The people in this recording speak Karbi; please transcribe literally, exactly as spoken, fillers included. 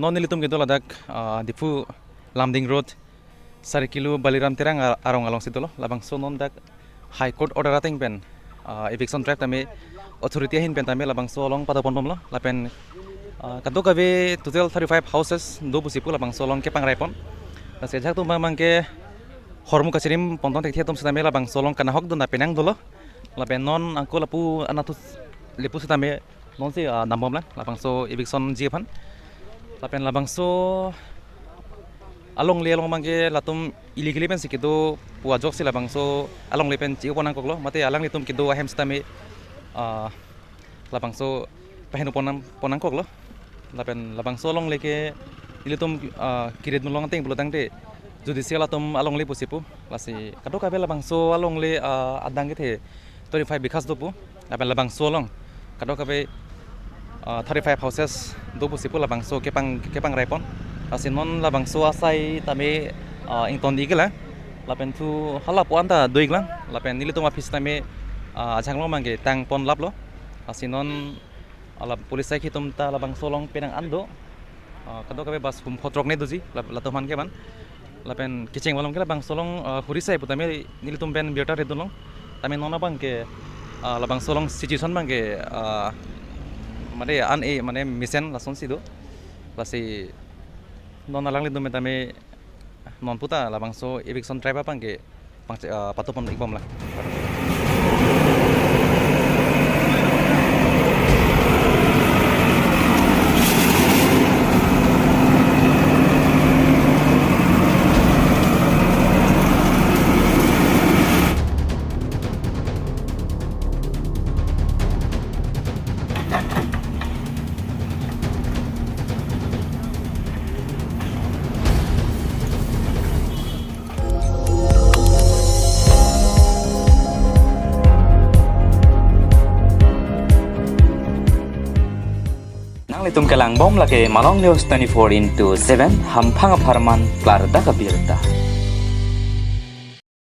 Non nelitum kedo ladak, ah, Diphu Lumding Road, Sari Kilo Baliram Terang a-, arong alongsi dolo. Labangso non dak High Court order ateng pen, ah, eviction drive tame authority ahin pen tame labangso along padoponbomlo. Lapen, ah, kadokave total thirty-five houses do pusi pu labangso along kepangraipon. Lasi ajahak atum abangke hormu kachirim pontong thekthe atum sitame labangso along kanahok dun penang dolo. Lapen non angko lapu anatthu lepu sitame nonsi, ah, dambomlang labangso evictionji aphan. Lapen labangso alongle along abangke latum illegally pensi kedo pu ajoksi labangso alongle pen chi-o ponnangkoklo, mate alanglitum kedo ahem sitame, ah, labangso paheno ponnang, ponnangkoklo. Lapen labangso alongle ke ilitum, ah, kirit nulong ateng pulo tangte judicial atum alongle pusi pu. Lasi kadokave labangso alongle, ah, adang kethe twenty-five bighas do pu. Lapen labangso along kadokave, ah, thirty-five houses do pusi pu labangso kepang, kepangraipon. Lasi non labangso asai tame, ah, ington-iklang. Lapen thu hala pu anta do-iklang. Lapen nelitum aphi sitame, ah, ajahak along abangke tangponlaplo. Lasi non ala police akhei atum ta labangso along penang an do. Ah, kadokave bas hum photrok ne doji, la-, latum aphan ke ban. Lapen kecheng along ke labangso along, ah, huri sai putame nelitum pen birta redunlong. Tame non abangke, ah, labangso along situation abangke, ah, mane an e, mane mesen lasonsi do. Lasi non alanglitum tame non puta labangso eviction drive abangke pang, ah, patupon-ikbomlang. Nanglitum kelangbom lake Malong News twenty-four into seven, hamphang apharman klardak abirta.